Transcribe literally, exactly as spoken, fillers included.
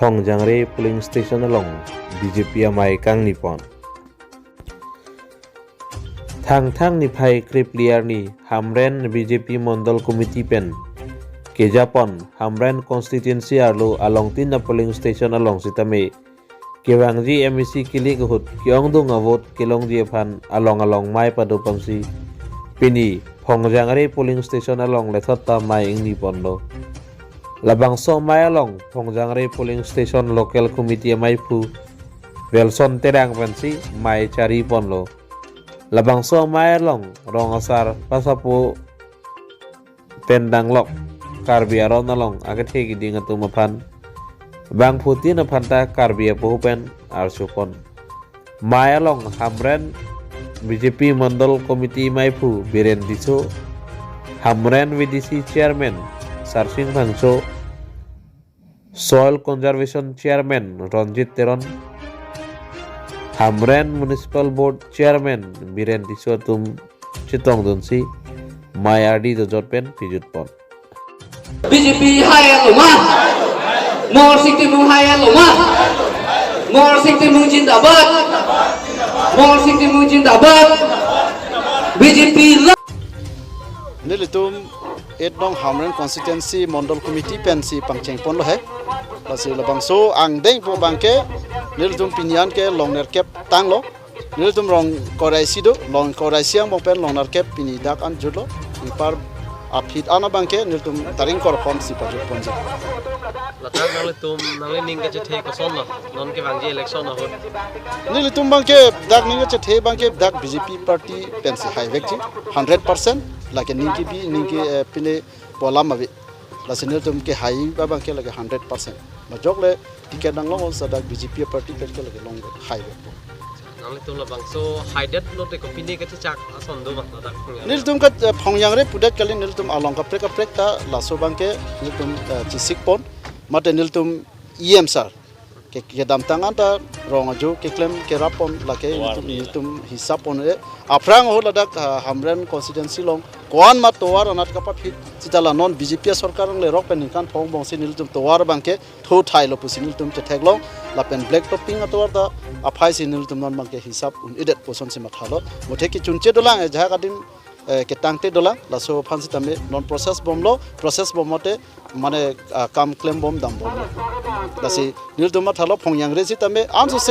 Phongjangre polling station along B J P amei kangni pon. Thangthang niphai krepli arni Hamren B J P Mondol Committee pen kejapon Hamren constituency arlo alongtin a polling station along sitame kevangji M A C kilik ahut ke-ongdung avote kelongji aphan along along mei padoponsi pini Phongjangre polling station along lethot ta mei ingni ponlo. Labangso mei along Phongjangre polling station local committee ameiphu Welson Terang pensi mei chari ponlo. Labangso mei along rong asar pasapo pen danglok Karbi aron along akethe kiding atum aphan bangphutin aphan ta Karbi apoho pen archupon. Mei along Hamren B J P Mondol Committee ameiphu Biren Tisso, Hamren V D C Chairman Sarsing Phangcho, Soil Conservation Chairman Ronjit Teron, Hamren Municipal Board Chairman Biren Tisso atum chetongdunsi mei ardi dojot pen pijutpon. B J P hai lo ma? Mohor Sing Timung hai lo ma? Mohor Sing Timung jindabad. Mohor Sing Timung jindabad. B J P la. Nelitum eight nong Hamren constituency Mondol Committee pensi pangcheng ponlo he. Lasi labangso angdeng po abangke nelitum pini an ke long nerkep tanglo. Nelitum rong korai si do, long korai si angbong pen long nerkep pini dak an jutlo. Anpar aphi an abangke nelitum taring kor ponsi pajutponji. Ladak nanglitum nanglining kachethe kosonlo, non kevangji election ahut? Nelitum abangke dak ning kachethe abangke dak B J P party pensi haivekji, hundred percent. Lake ning kebi, ning ke, eh, pine pu alam ave. Lasi nelitum kehai abangke lake hundred percent. Majok le ticket nanglong-ong sa dak B J P party pen ke lake long haivekpo. Nanglitum labangso haidet lote kopine kachechak ason do ma ladak Phongjangre? Nelitum ke, eh, Phongjangre pudet kali, nelitum along kaprek kaprek ta laso abangke nelitum, eh, chesik pon. Mate nelitum E M sir ke, kedamtang an ta rong ajo keklem kerap pon lake Tovar nelitum, nila. Nelitum hisap pon-e. Aphrang ahut ladak, ah, Hamren constituency along ko-an ma tovar anat kapaphit seta la non B J P sorkar le rok pen ningkan phongo angbongsi nelitum tovar abangke tho thailo pusi nelitum chetheklong. Lapen black topping atovar ta aphaisi nelitum non abangke hisap un-edet pu asonsi mathalo. Muthe kechunche dolang, eh, jahak adim, eh, ketangte dolang. Laso aphan sitame non process bomlo, process bom mate mane, ah, kam klem bom dam bomlo. Lasi nelitum mathalo Phongjangre sitame ansose